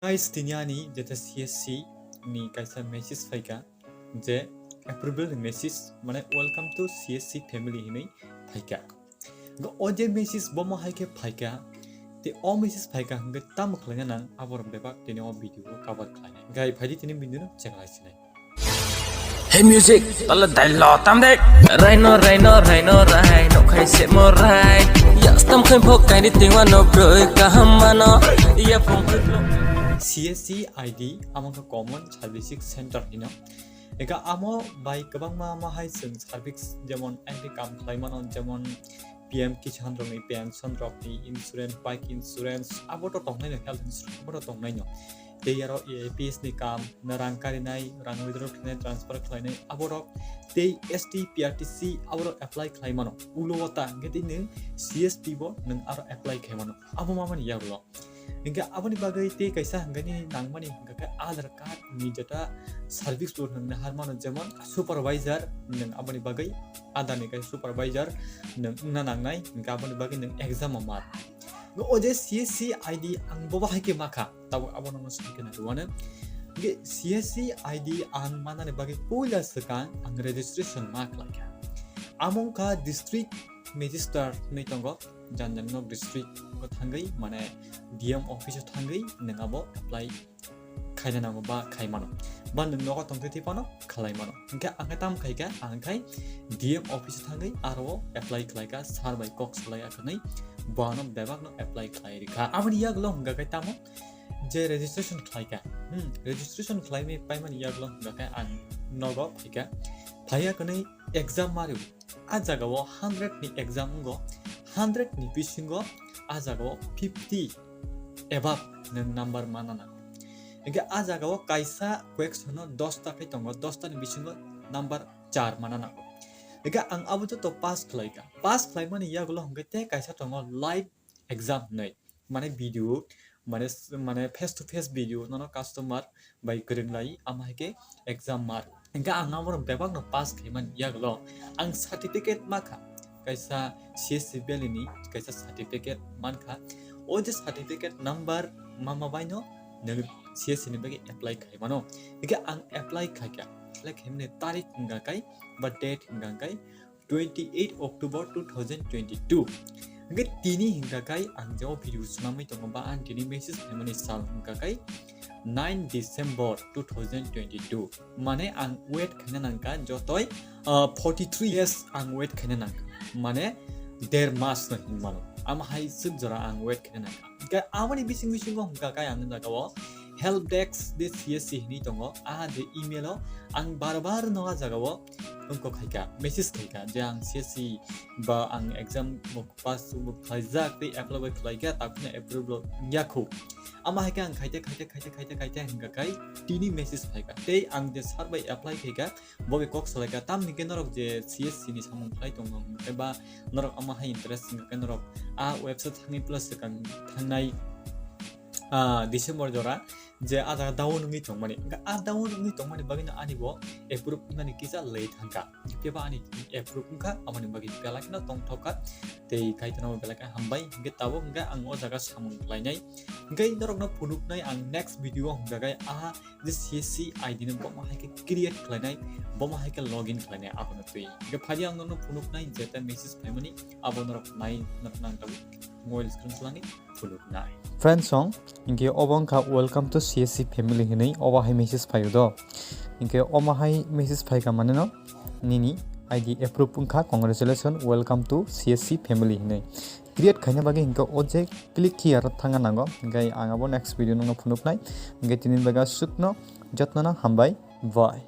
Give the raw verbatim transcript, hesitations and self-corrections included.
Guys, tini ani jeta C S C ni kaisa message phaikha je approval ni message, mane welcome to C S C family hinwi phaikha. Go o je message bomo hai khe phaikha, te o message phaikha hwnkhe tamo khlaina nang aborok bebak tini o video o cover khlainai. Gai phaidi tini video no chekhlai sinai. Hey music, tala dailo tamde. Raino, raino, raino, rai, no khai se mo rai. Yastam khai phok kaini tingwa no broi kaham mano. Ya phung. C S C I D amo khe Common Services Center hino. Eka amo bai kwbangma ma hai chwng service jemon M P kam khlai mano, jemon P M Kisan rokni pension rokni insurance, bike insurance, abo to tongnai no, health insurance abo to tongnai no. Tei aro A P S ni kam, na rang karinai, rang withdraw khlainai, transfer khlainai, aborok tei S T, P R T C aborok apply khlai mano. Ulo o ta hwnkhe tei nwng C S P bo nwng aro apply khai mano. Abo ma mani yagulo. Hwnkhe aboni bagwi tei kaisa hwnkhe nini nangmani hwnkhe khe Aadhaar card ni jeta service bo nwng nahar mano, jemon supervisor nwng aboni bagwi Aadhaar ni kaisa supervisor nwng wngna nangnai, hwnkhe aboni bagwi nwng exam o mar. O je C S C I D ang bobo hai khe makha, tabuk abo nangno sai khe naiwano. Hwnkhe C S C I D ang manani bagwi puila swkang ang registration ma khlaikha. Amo wngkha district magistrate hinwi tongo, jan jan nok district o thangwi, mane D M office o thangwi nwng abo apply khaina nango ba khai mano, ba nwng nogo tongtwi thwi phano khlai mano. Hwnkhe ang khe tamo khai kha, ang khai D M office o thangwi aro apply khlai kha, sir bai kok salai akhanwi bono bebak no apply khlai rikha. Aboni yagulo hwnkha khe tamo je registration khlai kha, hmm, registration khlai mi paimani yagulo hwnkha khe ang nogo phai kha, phai akhanwi exam mario. A jaga o hundred ni exam wngo, hundred ni bisingo a jaga o fifty above nwng number mana nango. Hwnkhe a jaga o kaisa question o dosta khe tongo, dosta ni bisingo number char mana nango. Hwnkhe ang abo joto pass khlai kha. Pass khlai mani yagulo hwnkhe tei kaisa tongo live exam hinwi. Mane video, mane s-, mane face to face video nono customer bai kwrwng lai, ama hai khe exam mar. Hwnkhe ang abo rok bebak no pass khai man yagulo ang certificate ma kha, kaisa C S C Valley ni kaisa certificate man kha. O je certificate number ma ma bai no nwng C S C ni bagwi apply khai mano. Hwnkhe ang apply khai kha, apply khai mani tarik hwnkha kai ba date hwnkha kai twenty eight October two thousand twenty two. Hwnkhe tini hwnkha kai ang je o video swnamwi tongo ba ang tini message phaimani sal hwnkha kai nine December two thousand twenty two. Mane ang wait khaina nangkha jotoi, ah, forty three days ang wait khaina nangkha. Mane der mas no hinmano. Ama hai swk jora ang wait khaina nangkha. Hwnkhe amoni bising bisingo hwnkha kai ang jaga o help desk de C S C hinwi tongo. A de email o ang bar bar no a jaga o wngkok khaikha, message khaikha je ang C S C ba ang exam bo pass bo khlaijak tei apply bo khlaikha, takhwno approve bo wngya kho. Ama hai khe ang khaite, khaite, khaite, khaite, khaite hwnkha khai tini message phaikha. Tei ang je sir bai apply khaikha, bo bai kok salaikha. Tamni khe norok je C S C ni samung khlai tongo, hwnkhe ba norok ama hai interest wngkha khe norok a website thangwi plus swkang thangnai, ah, December jora je a jaga down wngwi tongmani, hwnkhe a down wngwi tongmani bagwino ani bo approve wngnani kisa late thangkha. Hwnkhe ba ani approve wngkha, aboni bagwi belai kheno tongthokha tei Kaitorno belai khe hambai. Hwnkhe tabuk hwnkhe ang o jaga samung khlainai. Hwnkhe norokno phunuknai ang next video o hwnkha khe a je C S C I D no bomo hai khe create khlainai, bomo hai khe login khlainai, abono twi. Hwnkhe phaidi ang norokno phunuknai jeta message phaimani, abo norok nai, norok nang tabuk mobile screen khwlangwi phunuknai. Friends song, hwnkhe obo wngkha welcome to C S C family hinwi obo hai message phaio do. Hwnkhe omo hai message phaikha maneno nini I D approve wngkha, congratulations, welcome to C S C family hinwi. Create khaina bagwi hwnkhe o je click here thangna nango, hwnkhe ang abo next video nokno phunuknai. Hwnkhe tini bagwi aswkno, jotnono hambai, bye.